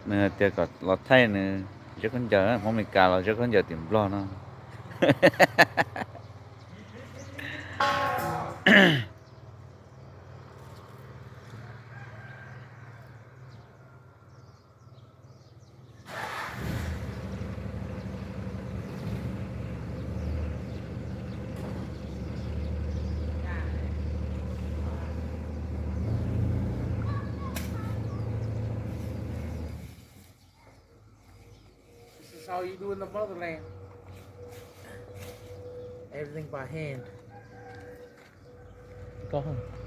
Nws hais tias kom los thaij nws zeb khaub ncaws, Hmoob Amelikas los zeb khaub ncaws tim Nplog no. This is how you do in the motherland. Everything by hand. Có không?